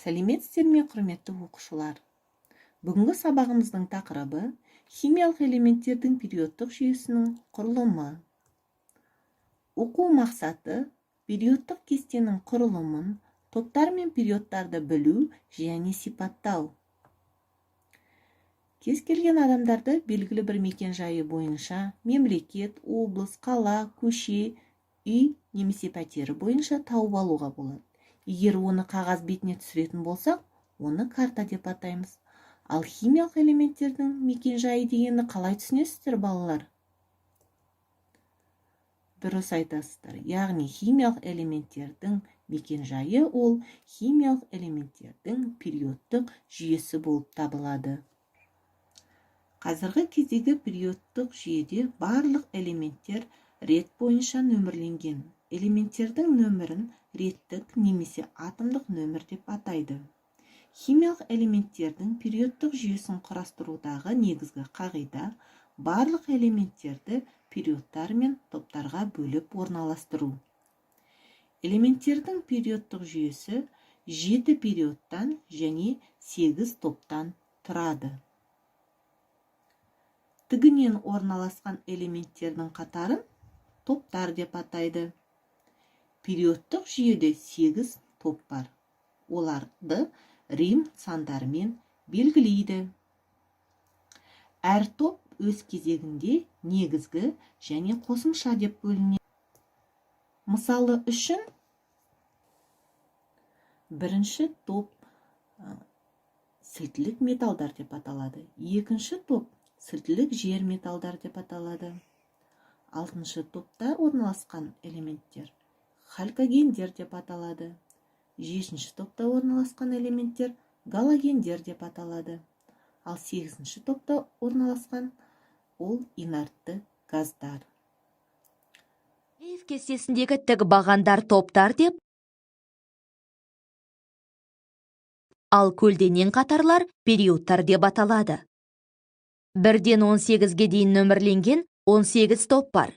Сәлеметсіздер ме, құрметті оқушылар! Бүгінгі сабағымыздың тақырыбы химиялық элементтердің периодтық жүйесінің құрылымы. Оқу мақсаты: периодтық кестенің құрылымын, топтар мен периодтарды білу және сипаттау. Кез келген адамдарды белгілі бір мекен-жайы бойынша мемлекет, облыс, қала, көше, үй немесе пәтері бойынша тауып алуға болады. Егер оны қағаз бетіне түсіретін болсақ, оны карта деп атаймыз. Ал химиялық элементтердің мекен-жайы дегенді қалай түсінесіздер, балалар? Дұрыс айтасыздар. Яғни химиялық элементтердің мекен-жайы ол химиялық элементтердің периодтық жүйесі болып табылады. Қазіргі кездегі периодтық жүйеде барлық элементтер рет бойынша нөмірленген. Элементтердің нөмірін реттік немесе атомдық нөмір деп атайды. Химиялық элементтердің периодтық жүйесін құрастырудағы негізгі қағида барлық элементтерді периодтар мен топтарға бөліп орналастыру. Элементтердің периодтық жүйесі 7 периодтан және 8 топтан тұрады. Тігінен орналасқан элементтердің қатарын топтар деп атайды. Периодтық жүйеде 8 топ бар. Оларды рим сандарымен белгілейді. Әр топ өз кезегінде негізгі және қосымша деп бөлінеді. Мысалы үшін, бірінші топ сілтілік металдар деп аталады. Екінші топ сілтілік жер металдар деп аталады. Алтыншы топта орналасқан элементтер халькогендер деп аталады. Жетінші топта орналасқан элементтер галогендер деп аталады. Ал сегізінші топта орналасқан ол инертті газдар. Менделеев кестесіндегі тік бағандар топтар деп, ал көлденең қатарлар периодтар деп аталады. 1-ден 18-ге дейін нөмірленген 18 топ бар.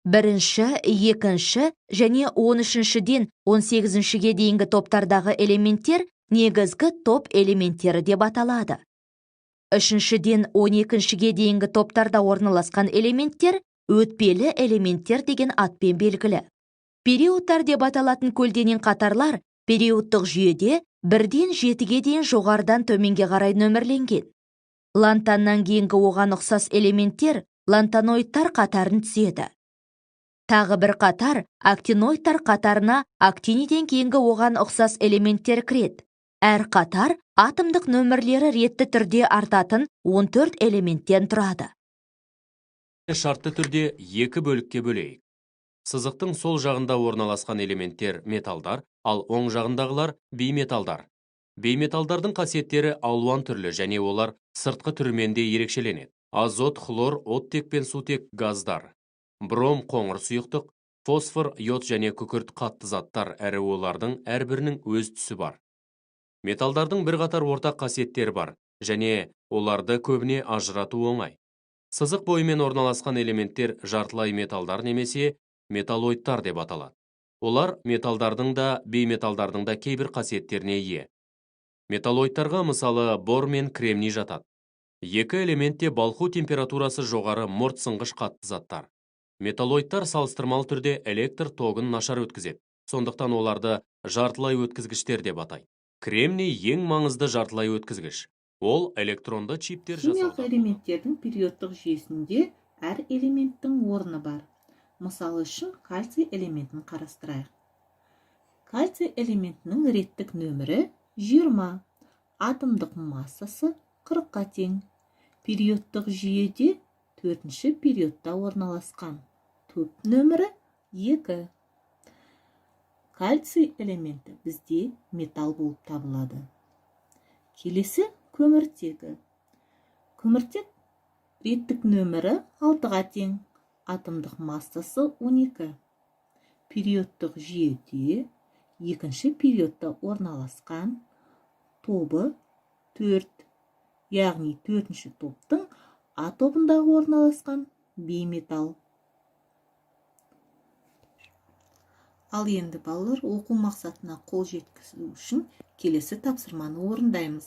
Бірінші, екінші және 13-шіден 18-шіге дейінгі топтардағы элементтер негізгі топ элементтері деп аталады. 3-шіден 12-шіге дейінгі топтарда орналасқан элементтер өтпелі элементтер деген атпен белгілі. Периодтар деп аталатын көлденең қатарлар периодтық жүйеде 1-ден 7-ге дейін жоғарыдан төменге қарай нөмірленген. Лантаннан кейінгі оған ұқсас элементтер лантаноидтар қатарын түзеді. Тағы бір қатар актиноидтар қатарына актиниден кейінгі оған ұқсас элементтер кіреді. Әр қатар атомдық нөмірлері ретті түрде артатын 14 элементтен тұрады. Шартты түрде екі бөлікке бөлейік. Сызықтың сол жағында орналасқан элементтер металдар, ал оң жағындағылар бейметалдар. Бейметалдардың қасиеттері алуан түрлі және олар сыртқы түрімен де ерекшеленеді. Азот, хлор, оттек пен сутек газдар. Бром қоңыр сұйықтық, фосфор, йод және күкірт қатты заттар, әрі олардың әрбірінің өз түсі бар. Металдардың бірқатар ортақ қасиеттері бар және оларды көбіне ажырату оңай. Сызық бойымен орналасқан элементтер жартылай металдар немесе металлоидтар деп аталады. Олар металдардың да, бейметалдардың да кейбір қасиеттеріне ие. Металлоидтарға мысалы бор мен кремний жатады. Екі элемент те балқу температурасы жоғары морт сынғыш қатты заттар. Металлоидтар салыстырмалы түрде электр тогын нашар өткізеді. Сондықтан оларды жартылай өткізгіштер деп атайды. Кремний ең маңызды жартылай өткізгіш. Ол электронды чиптер Химиялық жасауда. элементтердің периодтық жүйесінде әр элементтің орны бар. Мысалы үшін, кальций элементін қарастырайық. Кальций элементінің реттік нөмірі 20, атомдық массасы 40-қа тең. Периодтық жүйеде төртінші периодта орналасқан. Топ нөмірі 2. Кальций элементі бізде металл болып табылады. Келесі көміртегі. Көміртек реттік нөмірі 6-ға тең, атомдық массасы 12. Периодтық жүйеде екінші периодта орналасқан, тобы 4, яғни төртінші топтың А тобындағы орналасқан бейметалл. Ал енді, балалар, оқу мақсатына қол жеткізу үшін Келесі тапсырманы орындаймыз,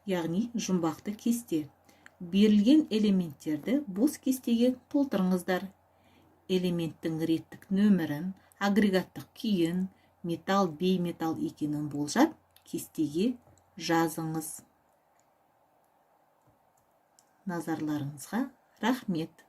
яғни жұмбақты кесте. Берілген элементтерді бос кестеге толтырыңыздар. Элементтің реттік нөмірін, агрегаттық күйін, металл, бейметалл екенін болжап, кестеге жазыңыз. Назарларыңызға рахмет.